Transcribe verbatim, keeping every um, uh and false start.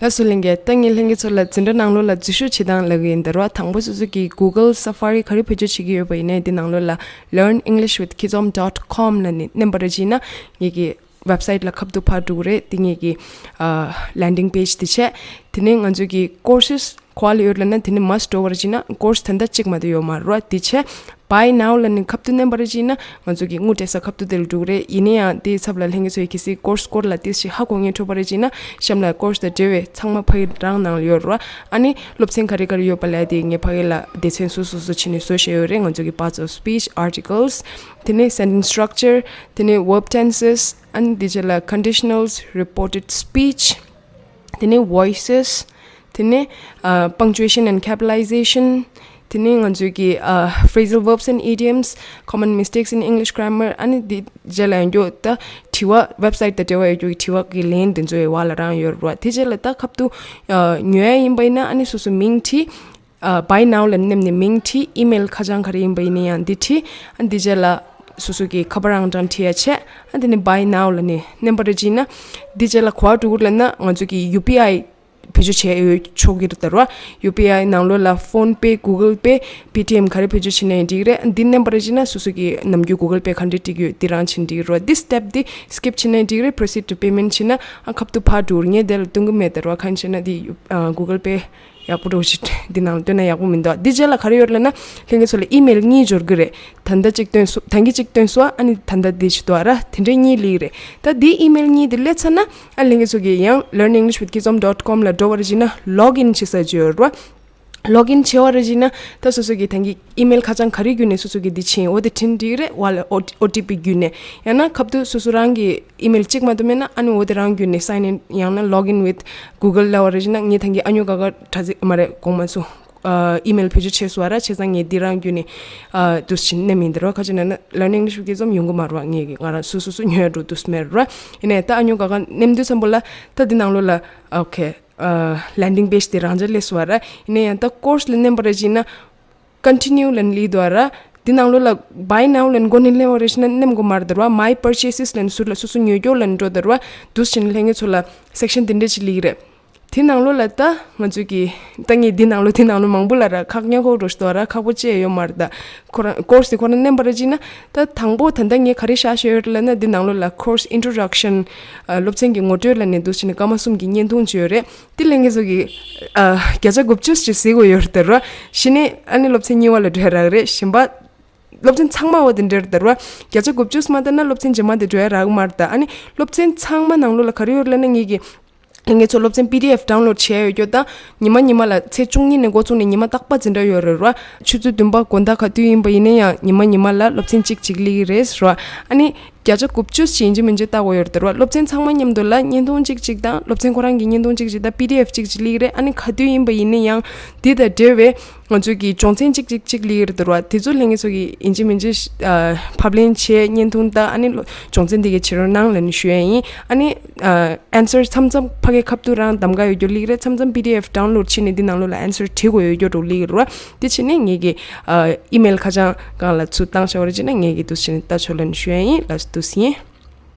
ལགས་སོ་ལྷན་རྒྱས། ད་ངས་ལྷན་རྒྱས་ཚོ་ལ་འཛིན་གྲྭ་ནང་ལོགས་ལ་འཛུལ་ཞུགས་བྱེད་སྟངས་ལབ་ཀྱི་ཡིན་ད་ར། དང་པོ་སོ་སོ་གི་Google Safari ག་རེ་བེད་སྤྱོད་བྱེད་ཀྱི་ཡོད་པ་ཡིན་ནའི་འདི་ནང་ལོགས་ལ་learn English with Kizom dot com ལབ་ནས་མནན་པ་ར་བྱས་ན་ངེད་ཀྱི་website ལ་ཁ་ཐུག་ཕར་འགྲོ་གི་རེད། འདི་ངེད་ཀྱི་ཨ་landing page དེ་བྱས། དེ་ནས་ང་ཚོ་གི་courses ག་པར་ལ་ཡོད་ལབ་ན་དེ་ནི་must འགྲོ་བ་ར་བྱས་ན་course ད་ལྟ་གཅིག་མ་གཏོགས་ཡོད་མ་རེད་ར། དེ་བྱས། Buy now ལབ་ནས་ཁ་ཐུག་མནན་པ་ར་བྱས་ན་ང་ཚོ་གི་དངུལ་སྤྲད་ས་ཁ་ཐུག་དེ་ལ་འགྲོ་གི་རེད། ཡིན་ན་ཡང་དེའི་ཚབ་ལ་ལྷན་རྒྱས་ཚོས་གལ་སྲིད་course སྐོར་ལ་ཏོག་ཙམ་ཧ་གོ་མཁན་འཕྲོད་པ་ར་བྱས་ན་གཤམ་ལ་course དང་འབྲེལ་བའི་ཚང་མ་ཕ་གི་རང་ནང་ལ་ཡོད་ར། ཨ་ནི་སློབ་ཚན་ག་རེ་ག་རེ་ཡོད་པ་ལབ་དེ་ངས་ཕ་གི་ལ་སྡེ་ཚན་སོ་སོ་སོ་བྱས་ནས་བཟོ་བཞག་ཡོད་རེད། ང་ཚོ་གི་parts of speech, articles, དེ་ནས་sentence structure, དེ་ནས་verb tenses, ཨ་ནི་དེ་རྗེས་ལ་conditionals, reported speech, དེ་ནས་voices, དེ་ནས་ཨ་punctuation and capitalization, དེ་ནས་ང་ཚོའི་གི་ཨ་phrasal verbs and idioms, common mistakes in English grammar, ཨ་ནི་དེ་རྗེས་ལ་ཡང་རྒྱུ་ད་དྲི་བ་website དང་འབྲེལ་བ་ཡོད་རྒྱུ་གི་དྲི་བ་གི་ལན་དེ་ཚོའི་བར་ལ་རང་ཡོད་རེད་བ། དེ་རྗེས་ལ་ད་ཁ་ཐུག་ཨ་ཉོ་ཡ་ཡིན་པ་ཡིན་ན་ཨ་ནི་སོ་སོ་མིང་བྲིས། ཨ་Buy now ལ་མནན་ནས་མིང་བྲིས། email ཁ་བྱང་ག་རེ་ཡིན་པ་ཡིན་ན་ཡང་འདི་བྲིས། ཨ་འདི་རྗེས་ལ་སོ་སོ་གི་ཁ་པར་ཨང་གྲངས་བྲིས་ཡ་བྱས། ཨ་འདི་ནས་Buy now ལབ་ནས་མནན་པ་ར་བྱས་ན་འདི་རྗེས་ལ་ག་པར་འགྲོ་གི་རེད་ལབ་ན་ང་ཚོ་གི་ཡུ་པི་ཨའི་བེད་སྤྱོད་བྱས་ཡོད་ཆོག་གི་རེད་ད་ར། ཡུ་པི་ཨའི་ནང་ལོགས་ལ་PhonePe, Google Pay, Paytm ག་རེ་བེད་སྤྱོད་བྱས་ན་ཡང་འགྲིག་གི་རེད། ཨ་འདི་མནན་པ་ར་བྱས་ན་སོ་སོ་གི་ནམ་རྒྱུན་Google Pay ག་འདྲས་སྤྲད་ཀྱི་ཡོད་འདི་རང་བྱས་ན་འགྲིག་གི་རེད། འདི་step འདི་skip བྱས་ན་ཡང་འགྲིག་གི་རེད། Proceed to payment བྱས་ན་ཨ་ཁ་ཐུག་ཕར་འགྲོ་གི་རེད། ངས་དེ་ལ་སྟོན་གི་མེད་ད་ར། གང་བྱས་ན་འདི་ཡུ་ཨ་Google Pay ཡག་པོ་འགྲོ་ཞིག་འདི་ནང་ལ་བཏོན་ན་ཡག་པོ་མི་འདུག་འདི་རྗེས་ལ་ག་རེ་ཡོད་ལབ་ན་ལྷན་རྒྱས་ཚོ་ལ་email གཉིས་འབྱོར་གི་རེད། ད་ལྟ་གཅིག་བཏོན་སོ་ད་གིན་གཅིག་བཏོན་སོང་། ཨ་ནི་ད་ལྟ་འདི་ཞིག་འདུག་ཨ་ར། དེ་འདྲའི་གཉིས་སླེབས་ཀྱི་རེད། ད་འདི་email གཉིས་འདི་སླེབས་ཚར་ན་ཨ་ལྷན་རྒྱས་ཚོ་གིས་ཡང་learn English with Kizom dot com ལ་འགྲོ་བ་ར་བྱས་ན་login བྱེད་ས་ཅིག་ཡོད་རེད་བ། login བྱེད་པ་ར་བྱས་ན་ད་སོ་སོ་གི་ད་གིན་email ཁ་བྱང་ག་རེ་བརྒྱུད་ནས་སོ་སོ་གི་འདི་ཕྱིན་འོ་དེ་འཕྲིན་བསྒྲིགས་རེད་བ་ལ། ཨོ་ཨོ་ཊི་པི་བརྒྱུད་ནས། ཡང་ན་ཁ་ཐུག་སོ་སོ་རང་གི་email གཅིག་མ་གཏོགས་མེད་ན་ཨ་ནི་འོ་དེ་རང་བརྒྱུད་ནས་sign in ཡང་ན་login with Google ལབ་པ་ར་བྱས་ན་ངས་ད་གིན་ཨ་ཉོ་ག་ག་དྲ་ཚིགས་མ་རེད་དགོངས་མ་སོང་། ཨ་email བེད་སྤྱོད་བྱས་སོང་བ་ར། བྱས་ཙང་ངས་འདི་རང་བརྒྱུད་ནས་ཨ་འདུག་སེ་མནན་ཡིན་ད་ར། ག་ཅི་ན་ན་learn English with Kizom ཡོང་གི་མ་རེད་བ། ངས་གི་ང་རང་སོ་སོ་སོ་ཉོས་འགྲོ་འདུག་སེ་མེད་ར། ཡིན་ནའི་ད་ཨ་ཉོ་ག་ག་མནན་དུས་ཙམ་པོ་ལ་ད་འདི་ནང་ལོགས་ལ་okay ཨ་landing page དེ་རང་འཇགས་སླེབས་སོང་བ་ར། ཡིན་ནའི་ཡང་ད་course ལ་མནན་པ་ར་བྱས་ན་continue ལབ་ནས་སླེབས་འདུག་བ་ར། འདི་ནང་ལོགས་ལ་buy now ལབ་ནས་མགོ་ནས་སླེབས་པ་ར་བྱས་ན་མནན་དགོས་མ་རེད་ད་ར། my purchases ལབ་ནས་ཟུར་ལ་སོ་སོ་ཉོ་རྒྱུ་ལབ་ནས་འགྲོ་ད་ར། འདུག་སེ་བྱས་ན་ལྷན་རྒྱས་ཚོ་ལ་section དེ་འདྲ་ཅིག་སླེབས་ཀྱི་རེད། དེ་ནང་ལོགས་ལ་ད་ང་ཚོས་ཀྱི་ད་ངས་འདི་ནང་ལོགས་དེ་ནང་ལོགས་མང་པོ་ལ་ར་ཁག་ཉག་ཁོག་འགྲོ་ཞིག་འདུག་བ་ར། ཁག་པོ་ཅི་ཡང་ཡོད་མ་རེད་ད། ཁོ་རང་course དེ་ཁོ་རང་མནན་པ་ར་བྱས་ན་ད་དང་པོ་ད་ལྟ་ངས་ག་རེ་བཞག་བཞག་ཡོད་རེད་ལབ་ན་འདི་ནང་ལོགས་ལ་course introduction ཨ་སློབ་ཚན་གྱི་ངོ་སྤྲོད་ལབ་ནས་འདུག་སེ་བྱས་ནས་སྐར་མ་གསུམ་གྱི་བརྙན་ཐུང་ཅིག་ཡོད་རེད། དེ་ལྷན་རྒྱས་ཚོ་གིས་ཨ་བརྒྱ་ཆ་དགུ་བཅུ་ཞིག་གཟིགས་དགོས་ཡོད་རེད་ད་ར། གཞི་ནས་ཨ་ནི་སློབ་ཚན་གཉིས་པ་ལ་འགྲོ་ཡ་རག་རེད། གཞན་པ་སློབ་ཚན་ཚང་མ་འོ་དེ་འདྲ་རེད་ད་ར། བརྒྱ་ཆ་དགུ་བཅུ་མ་བལྟས་ན་སློབ་ཚན་རྗེས་མ་དེ་འགྲོ་ཡ་རག་མ་རེད་ད། ཨ་ནི་སློབ་ཚན་ཚང་མ་ནང་ལོགས་ལ་ག་རེ་ཡོད་རེད་ལབ་ན་ངེད་ཀྱི་ལྷན་རྒྱས་ཚོ་སློབ་ཚན་PDF download བྱས་ཡོད་རྒྱུ་དང་ཉི་མ་ཉི་མ་ལ་ཚེས་བཅུ་གཉིས་ནས་འགོ་བཙུགས་ནས་ཉི་མ་རྟག་པ་འཛིན་གྲྭ་ཡོད་རེད་ར། ཆུ་ཚོད་བདུན་པ་དགོང་དག་ག་དུས་ཡིན་པ་ཡིན་ན་ཡང་ཉི་མ་ཉི་མ་ལ་སློབ་ཚན་གཅིག་གཅིག་སླེབས་ཀྱི་རེད་ར། ཨ་ནི་བརྒྱ་ཆ་དགུ་བཅུ་ཞིག་ཡིན་གཅིག་མིན་གཅིག་ལྟ་དགོས་ཡོད་རེད་ད་ར། སློབ་ཚན་ཚང་མ་མཉམ་དུ་ལ་བརྙན་ཐུང་གཅིག་གཅིག་དང་སློབ་ཚན་ཁོ་རང་གི་བརྙན་ཐུང་གཅིག་གཅིག་དང་PDF གཅིག་གཅིག་སླེབས་ཀྱི་རེད། ཨ་ནི་ག་དུས་ཡིན་པ་ཡིན་ན་ཡང་འདི་དང་འབྲེལ་བའི་ང་ཚོས་ཀྱི་སྦྱོང་ཚན་གཅིག་གཅིག་གཅིག་སླེབས་ཀྱི་རེད་ད་ར། དེ་ཚོ་ལྷན་རྒྱས་ཚོ་གིས་ཡིན་གཅིག་མིན་གཅིག་ཨ་ཕབ་ལེན་བྱས་བརྙན་ཐུང་དང་ཨ་ནི་སྦྱོང་ཚན་འདི་གའི་བྱེད་རོགས་གནང་ལབ་ནས་ཞུ་ཡ་ཡིན། ཨ་ནི་ཨ་answer མཚམས་མཚམས་ཕ་གའི་ཁ་ཐུག་རང་གདམ་ག་ཡོད་རྒྱུ་སླེབས་ཀྱི་རེད། མཚམས་མཚམས་PDF download བྱས་ནས་འདི་ནང་ལོགས་ལ་answer བྲིས་དགོས་ཡོད་རྒྱུ་འདྲ་སླེབས་ཀྱི་རེད་བ། དེ་བྱས་ནས་ངེད་ཀྱི་ཨ་email ཁ་བྱང་སྒང་ལ་ཚུར་བཏང་བཞག་པ་རེད། བྱས་ན་ངེད་ཀྱིས་འདུག་སེ་བྱས་ནས་ལྟ་ཆོག་ལབ་ནས་ཞུ་ཡ་ཡིན། ལགས་སོ་འདུག་སེ་ཡིན།